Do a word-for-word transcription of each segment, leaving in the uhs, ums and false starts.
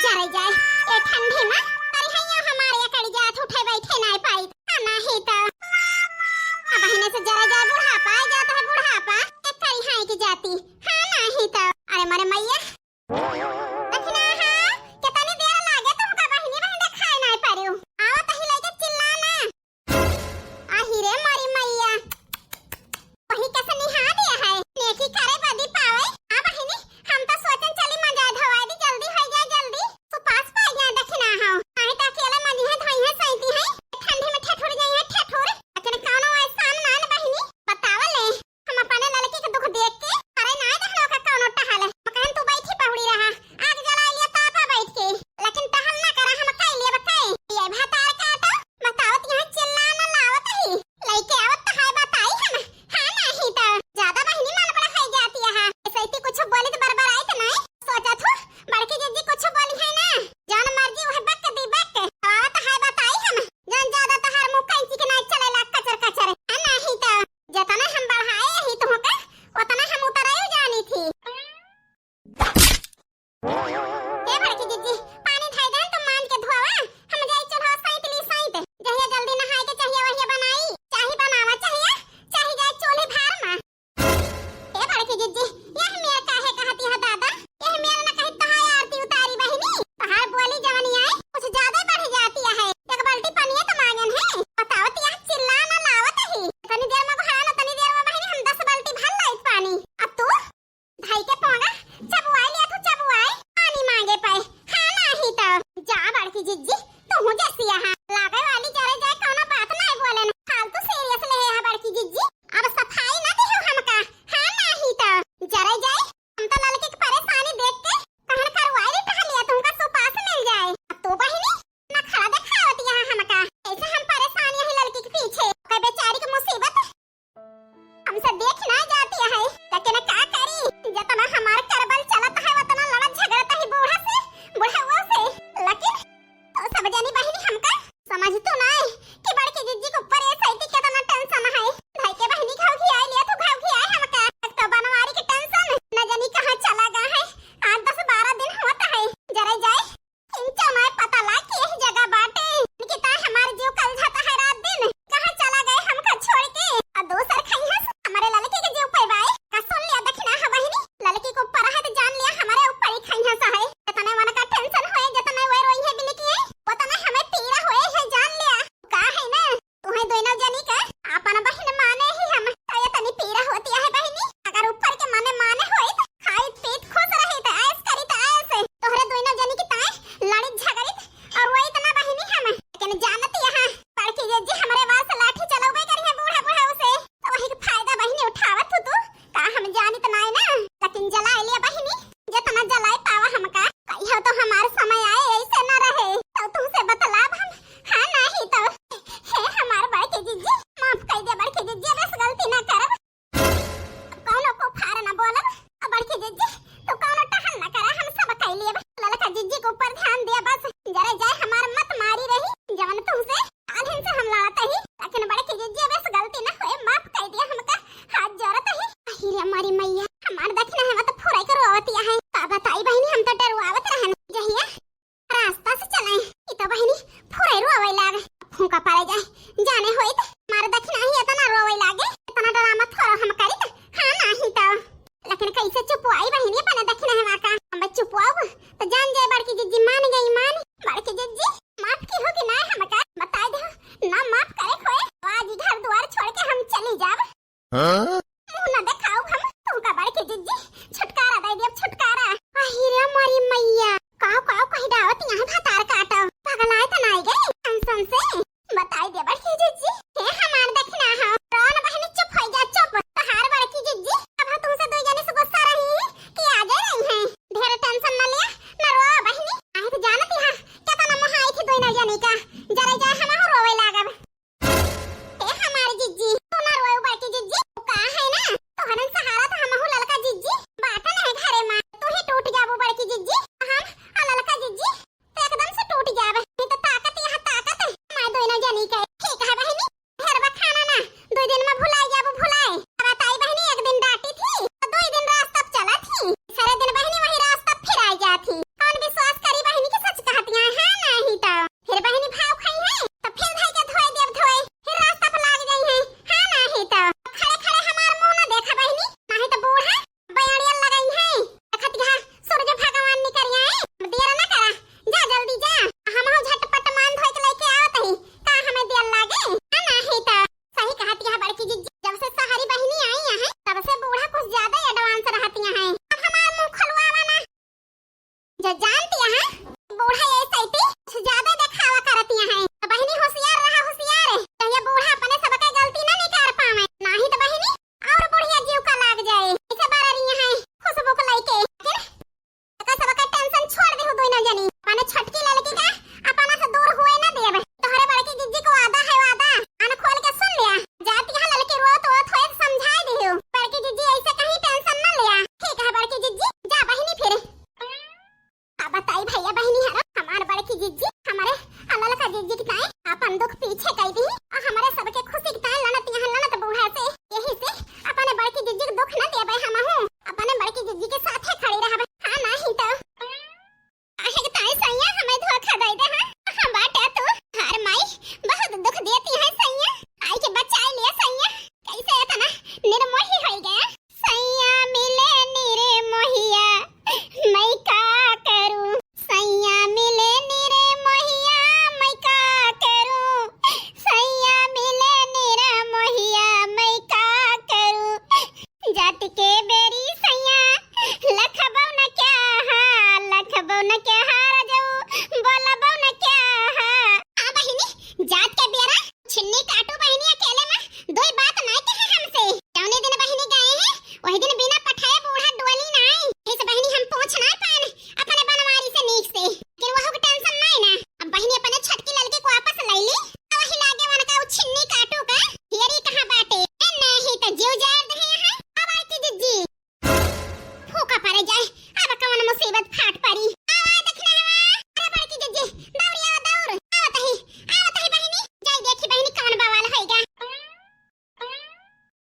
जरे जाए, ए ठंडी मा, अरे हैया हमारे अकड़ जात, उठे बैठे नाय पाई, आ नाही तो। अब बहिने से जरे जाए, बुढ़ापा आ जात है, बुढ़ापा, एक करी हाय की जाती, हाँ नाही तो। अरे मरे मैया, दखिना हाँ, कितनी देर लागे तुमका बहिनी, बहिनी देखाए नाय पारियो, आवत ही लइके चिल्ला ना। आही रे मोरी मैया, वही कैसे निहा दिया है, नेकी करे बदी पावे। आ बहिनी, हम तो सोचन चली मजा धोवाई दी, जल्दी हो जाए, जल्दी। तू पास पाई गया दखिना हो, नाही तो अकेले मजी है, धोई है, सैती है, ठंडी में ठेठुर जाई है, ठेठुर। लेकिन कौनो ऐसा ना न बहिनी, बतावले। हम अपने लड़की के दुख देख के, अरे ना दहनो का कौनो टहल। हम कहन तू बैठी पहुड़ी रहा, आग जला लिया तापा बैठ के, लेकिन टहल ना करा, हम कह लिया बकाए। ये भतार का तो बतावत यहाँ चिल्ला न लावत ही, लइके आवत तो है बताई हम, हाँ नाही तो। ज्यादा बहिनी मन बड़ा है जाती है, ऐसे ही कुछ बोली तो बरबर आई तो नहीं, सोचा थू बड़की जिज्जी कुछ बोली है ना, जौन मर्जी वह बक दी बक, आवत है बताई हम, जौन ज्यादा तहार मुंह कैंची के नहीं चलेला कचर कचर, हाँ नाही तो। जतना हम बढ़ाए ही तुहका, उतना हम उतरायो जानी थी। ए बड़की जिज्जी, पानी धई देन, तुम मांज के धोवा, हम जाई चूल्हा सैत ली सैत। जहिया जल्दी नहाए के चाहिए वहिया बनाई, चाही बनावा चाहिए, चाही जाए चूल्ही भार मा। ए बड़की जिज्जी, यह मेर काहे कहती है दादा? यह मेर न कही तहार आरती उतारी बहिनी, तहार बोली जवनी आए, कुछ ज्यादा ही बढ़ जाती है। एक बाल्टी पानी तो मांगन है, बतावत यह चिल्ला न लावत ही। तनी देर में गोहरा न, तनी देर में बहिनी हम दस बाल्टी भर लाइत पानी। अब तू भाई के पोंगा चबुआई लिया, तू चबुआई पानी जो जानती है बूढ़ा ये सैती कुछ ज्यादा देखावा करती है। तो बहिनी होशियार रहा, होशियार। तो ये बूढ़ा अपने सबके गलती ना निकार पावे, नाही तो बहिनी और बुढ़िया जीव का लाग जाए। इसे बार रही है खुशबू को लेके। लेकिन एकर सबके टेंशन छोड़ देहु दोनों जनी। अपने छोटकी लड़की का अपना से दूर हुए ना देब। तोहरे बड़की जिज्जी को वादा है, वादा। कान खोल के सुन लिया। जाती है लड़की रोत वोत होए तो समझाए दिहु। बड़की जिज्जी ऐसे कहीं टेंशन ना लिया। ठीक है बड़की जिज्जी, जा बहिनी फिर। का बताई भैया बहिनी हरा, हमार बड़की जिज्जी हमारे ललका जिज्जी के ताई अपन दुख पीछे कई दी और हमारे सबके खुशी के ताई लड़त यहाँ लड़त बूढ़ा से। यही से अपने बड़की जिज्जी के दुख न देबे, हमहू अपने बड़की जिज्जी के साथे खड़ी रहबे। हाँ नाही तो काहे के ताई सैया हमें धोखा दे दे। हाँ, हाँ बाटे तू, हार माई बहुत दुख देती है सैया, आई के बचाई लिया सैया। कैसे इतना निर्मोही हो गया? सैया मिले निर्मोहिया, मैं का करूं? सैया मिले निर्मोहिया, मैं का करूं? सैया मिले निर्मोहिया, मैं का करूं? जात के बेरी सैया लखबौ न क्या हा, लखबौ न क्या हा राजऊ, बोलबौ न क्या हा। हाँ बहिनी, जात के बेरा छिन्नी काटू बहिनी अकेले में दुई बात नाय कहे हमसे। जौने दिन बहिनी गए हैं, वही दिन बिना पठाए बूढ़ा डोली नाय। इस बहिनी हम पूछ नाय पाएन अपने बनवारी से नीक से। लेकिन वहू के टेंशन नाय ना। अब बहिनी अपने छोटकी ललकी को वापस लै ली। अब वही लागे वन का उ छिन्नी काटू का हियरी कहाँ बाटे? ए नहीं तो जीव जार दे यहाँ। अब आई थी जिज्जी। फूका पड़े जाए, अब कवन मुसीबत फाट पड़ी। आवा दखिना हवा, अरे बड़की जिज्जी, दौड़ी आवा दौड़, आवत ही, आवत ही बहिनी, जाई देखी बहिनी कवन बवाल होइगा।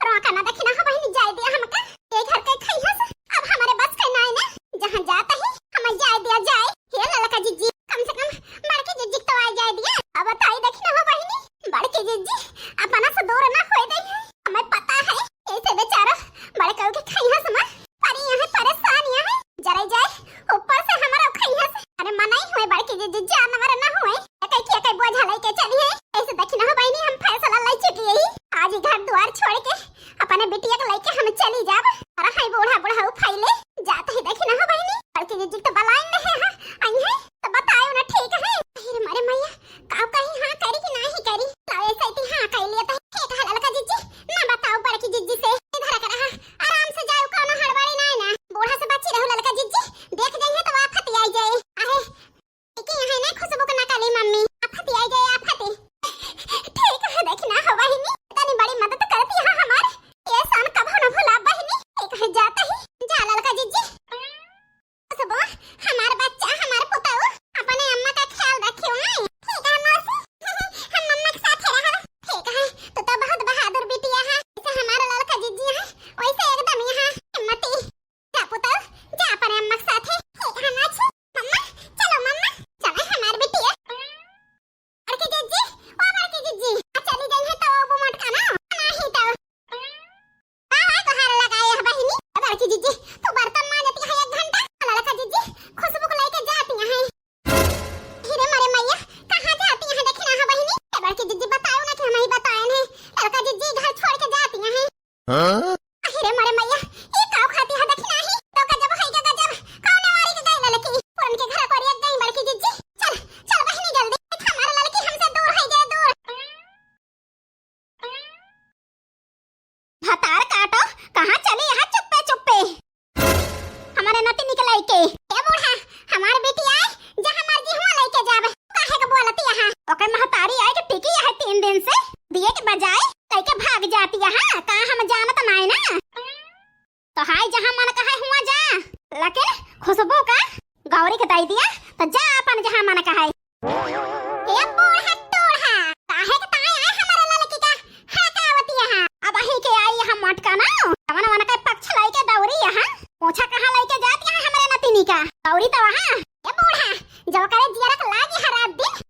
रोका ना दखिना हो बहिनी, जाए दिया हमका, ये घर के खैहस, अब हमारे बस के नाय ना, जहाँ जात ही, हम जाए दिया जाए। हे ललका जिज्जी, कम से कम बड़की जिज्जी तो आ जाए दिया। अब बताई दखिना हो बहिनी, बड़की जिज्जी अपना से दूर ना होए दे है, हमें पता है, ऐसे बेचारा बड़कऊ के खैहस मा परी यहाँ परेशान यहाँ जरे जाए, ऊपर से हमारा खैहस। अरे मनई हुए बड़की जिज्जी, जानवर ना हुए। एकै की एकै बोझा लेके चली है। ऐसे दखिना हो बहिनी, हम फैसला ले चुकी है। आज ही घर द्वार छोड़ के अपने बिटिया के लेके हम चली जाब। अरे हाय बूढ़ा बूढ़ा उफाई ले जात ही दखिना हो बहिनी। बड़की जिज्जी तो बलाइन रहे हैं, आई है तो बताए ना ठीक है। अरे मारे मैया, का कही हाँ करी कि नाही करी? लाओ ऐसे ही हाँ कह लिया तो ठीक है ललका जिज्जी, ना बताओ बड़की जिज्जी से। इधर का रहा, आराम से जाओ, कोनो हड़बड़ी नाही ना। बूढ़ा से बची रहो ललका जिज्जी, देख जाइए तो आफत आई जाए। अरे, इके यहाँ ना खुशबू के नकली मम्मी, आफत आई जाए, आफत। ठीक है, देखी ना हो बहिनी, इतनी बड़ी मदद करती है हमार। ये सान कभो न भुला बहिनी। ठीक है, जाता ही, जा ललका जिज्जी। खुशबू, हमार बच्चा, हमार पुतऊ, अपने अम्मा का ख्याल रखियो, हैं? ठीक है मौसी, हम अम्मा के साथ रहब। ठीक है, तू तो बहुत बहादुर बिटिया है, जैसे हमार ललका जिज्जी है, वैसे एकदम यहाँ हिम्मती। जा पुतऊ, जा अपने अम्मा के साथ है। ठीक है मौसी, मम्मा, चलो मम्मा, चलो हमार बिटिया। बड़की जिज्जी, ओ बड़की जिज्जी, आ चली जाई है तो वो मोटका ना, नाही तो। का है तोहार लगाए है बहिनी? बड़की जिज्जी, तू बर्तन मांजती है एक घंटा, ललका जिज्जी, खुशबू को लेके जाती है। अरे मारे मैया, कहाँ जाती है? देखी ना हो बहिनी, ए बड़की जिज्जी बताओ ना कि हम ही बताए हैं, ललका जिज्जी घर छोड़ के जाती है। हाँ? अरे मारे मैया, ये काव खाती है, देखी नाही, तो गजब है, का गजब, कौन वारी के गई ललकी, पुरन के घर पर एक गई बड़की जिज्जी। चल, चल बहिनी जल्दी, हमारे ललकी हमसे दूर है, जाए दूर। भतार काटो, कहाँ चली यहाँ चुप्पे चुप्पे? हमारे नतिनी के लइके। ए बूढ़ा, हमार बेटी आए, जहाँ मर्जी हुआ लइके जाबे। काहे के बोलती यहाँ? ओकर महतारी आए के टिकी है तीन दिन से, दिए के बजाय लइके भाग जाती है। हाँ, का हम जानत नाय ना? तो हाय जहाँ मन कहे हुआ जा, लेकिन खुशबू का गौरी के दई दिया, तो जा अपन जहाँ मन कहे। ए बूढ़ा टूढ़ा, काहे के ताई आए हमारे ललकी का हड़कावती यहाँ? अब अही के आई यहाँ मटका ना, कवन वन के पक्ष लइके दौरी यहाँ, पूछा कहाँ लइके जात यहाँ हमारे नतिनी का? दौरी तो वहाँ। ए बूढ़ा, जो करे जियरक लागी हर रात दिन,